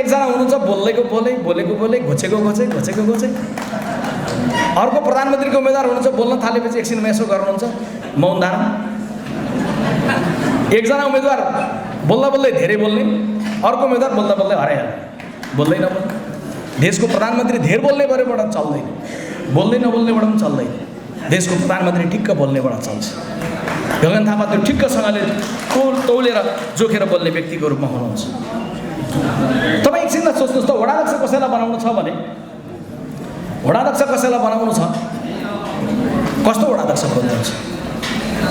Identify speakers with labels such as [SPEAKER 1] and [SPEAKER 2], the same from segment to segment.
[SPEAKER 1] एकजना हुनुहुन्छ बोलेको बोले घोचेको घोचे। अर्को प्रधानमन्त्रीको उम्मेदवार हुनुहुन्छ बोल्न थालेपछि एकछिनमा यसो गर्नुहुन्छ मौन धारण। एकजना उम्मेदवार बोल्दा बोल्दै धेरै बोल्ने, अर्को उम्मेदवार बोल्दा बोल्दै हराइहाल्ने, बोल्दै नबोल्ने। देशको प्रधानमन्त्री धेर बोल्ने भएबाट चल्दैन, बोल्दै नबोल्नेबाट पनि चल्दैन। देशको प्रधानमन्त्री ठिक्क बोल्नेबाट चल्छ। गगन थापा त्यो ठिक्कसँगले तौलेर जोखेर बोल्ने व्यक्तिको रूपमा हुनुहुन्छ। तपाईँ एकछिनमा सोच्नुहोस् त, वडाध्यक्ष कसैलाई बनाउनु छ भने, वडाध्यक्ष कसैलाई बनाउनु छ, कस्तो वडाध्यक्ष खोज्नुहुन्छ?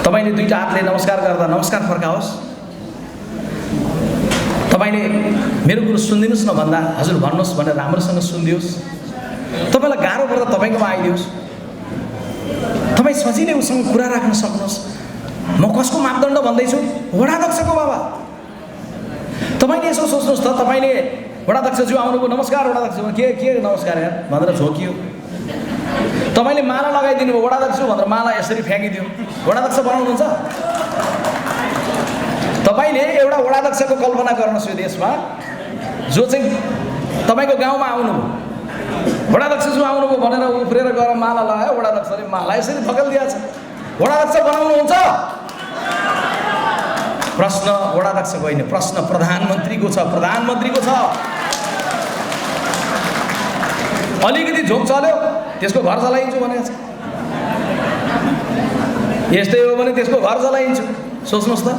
[SPEAKER 1] तपाईँले दुईटा हातले नमस्कार गर्दा नमस्कार फर्काओस्, तपाईँले मेरो कुरो सुनिदिनुहोस् न भन्दा हजुर भन्नुहोस् भनेर राम्रोसँग सुनिदियोस्, तपाईँलाई गाह्रो पर्दा तपाईँकोमा आइदियोस्, तपाईँ सजिलै उसँग कुरा राख्न सक्नुहोस्। म कसको मापदण्ड भन्दैछु? वडाध्यक्षको बाबा। तपाईँले यसो सोच्नुहोस् त, तपाईँले वडाध्यक्षज्यू आउनुभयो, नमस्कार वडाध्यक्ष, के नमस्कार यार भनेर झोकियो। तपाईँले माला लगाइदिनु भयो वडाध्यक्ष भनेर माला यसरी फ्याँकिदियो, वडाध्यक्ष बनाउनुहुन्छ? तपाईँले एउटा वडाध्यक्षको कल्पना गर्नुहोस् यो देशमा, जो चाहिँ तपाईँको गाउँमा आउनुभयो, वडाध्यक्षज्यू आउनुभयो भनेर उफ्रेर गएर माला लगायो, वडाध्यक्षले माला यसरी धकेलिदिएको छ। वडाध्यक्ष बनाउनुहुन्छ? प्रश्न वडाध्यक्षको होइन, प्रश्न प्रधानमन्त्रीको छ, प्रधानमन्त्रीको छ। अलिकति झोक चल्यो त्यसको घर चलाइन्छु भनेको छ। यस्तै हो भने त्यसको घर चलाइन्छु। सोच्नुहोस् त,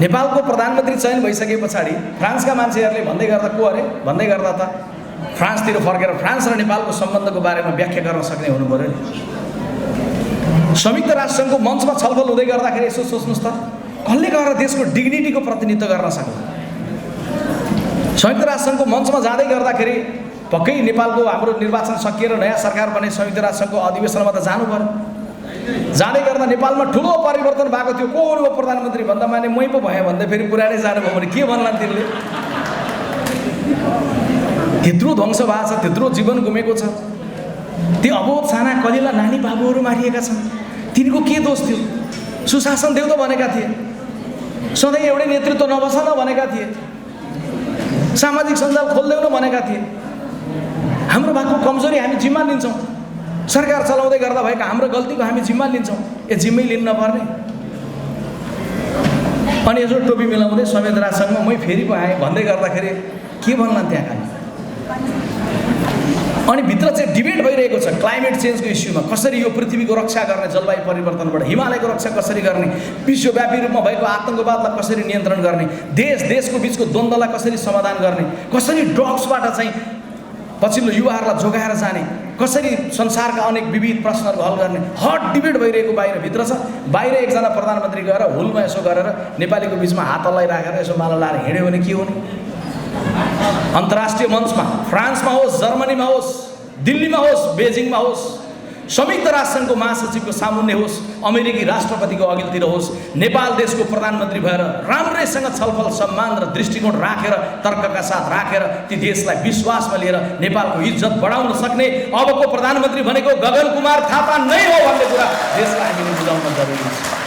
[SPEAKER 1] नेपालको प्रधानमन्त्री चयन भइसके पछाडि फ्रान्सका मान्छेहरूले भन्दै गर्दा को अरे भन्दै गर्दा त फ्रान्सतिर फर्केर फ्रान्स र नेपालको सम्बन्धको बारेमा व्याख्या गर्न सक्ने हुनु पर्यो नि। संयुक्त राष्ट्रसङ्घको मञ्चमा छलफल हुँदै गर्दाखेरि यसो सोच्नुहोस् त, कसले गएर देशको डिग्निटीको प्रतिनिधित्व गर्न सक्ला? संयुक्त राष्ट्रसङ्घको मञ्चमा जाँदै गर्दाखेरि पक्कै नेपालको हाम्रो निर्वाचन सकिएर नयाँ सरकार बने संयुक्त राष्ट्रसङ्घको अधिवेशनमा त जानु पर्यो। जाँदै गर्दा नेपालमा ठुलो परिवर्तन भएको थियो। को हुनुभयो प्रधानमन्त्री भन्दा माने मै पो भएँ भन्दै फेरि पुरानै जानुभयो भने के भन्लान् तिनले? त्यत्रो ध्वंस भएको छ, त्यत्रो जीवन गुमेको छ, ती अबोध साना कलिला नानी बाबुहरू मारिएका छन्, तिनको के दोष थियो? सुशासन देऊ त भनेका थिए, सधैँ एउटै नेतृत्व नबस न भनेका थिए, सामाजिक सञ्जाल खोलिदेऊ न भनेका थिए। हाम्रो भएको कमजोरी हामी जिम्मा लिन्छौँ, सरकार चलाउँदै गर्दा भएका हाम्रो गल्तीको हामी जिम्मा लिन्छौँ। जिम्मै लिनु नपर्ने? अनि यसो टोपी मिलाउँदै संयुक्त राष्ट्रसङ्घमा मै फेरि पो आएँ भन्दै गर्दाखेरि के भन्लान् त्यहाँ खालि? अनि भित्र चाहिँ डिबेट भइरहेको छ क्लाइमेट चेन्जको इस्युमा, कसरी यो पृथ्वीको रक्षा गर्ने, जलवायु परिवर्तनबाट हिमालयको रक्षा कसरी गर्ने, विश्वव्यापी रूपमा भएको आतङ्कवादलाई कसरी नियन्त्रण गर्ने, देशको बिचको द्वन्द्वलाई कसरी समाधान गर्ने, कसरी ड्रग्सबाट चाहिँ पछिल्लो युवाहरूलाई जोगाएर जाने, कसरी संसारका अनेक विविध प्रश्नहरू हल गर्ने, हट डिबेट भइरहेको भित्र छ। बाहिर एकजना प्रधानमन्त्री गएर हुलमा यसो गरेर नेपालीको बिचमा हात हल्लाइराखेर यसो माला लाएर हिँड्यो भने के हुने? अन्तर्राष्ट्रिय मञ्चमा फ्रान्समा होस्, जर्मनीमा होस्, दिल्लीमा होस्, बेजिङमा होस्, संयुक्त राष्ट्रसङ्घको महासचिवको सामुन्ने होस्, अमेरिकी राष्ट्रपतिको अघिल्तिर होस्, नेपाल देशको प्रधानमन्त्री भएर राम्रैसँग छलफल सम्मान र दृष्टिकोण राखेर, तर्कका साथ राखेर ती देशलाई विश्वासमा लिएर नेपालको इज्जत बढाउन सक्ने अबको प्रधानमन्त्री भनेको गगन कुमार थापा नै हो भन्ने कुरा देशलाई हामीले बुझाउन जरुरी छ।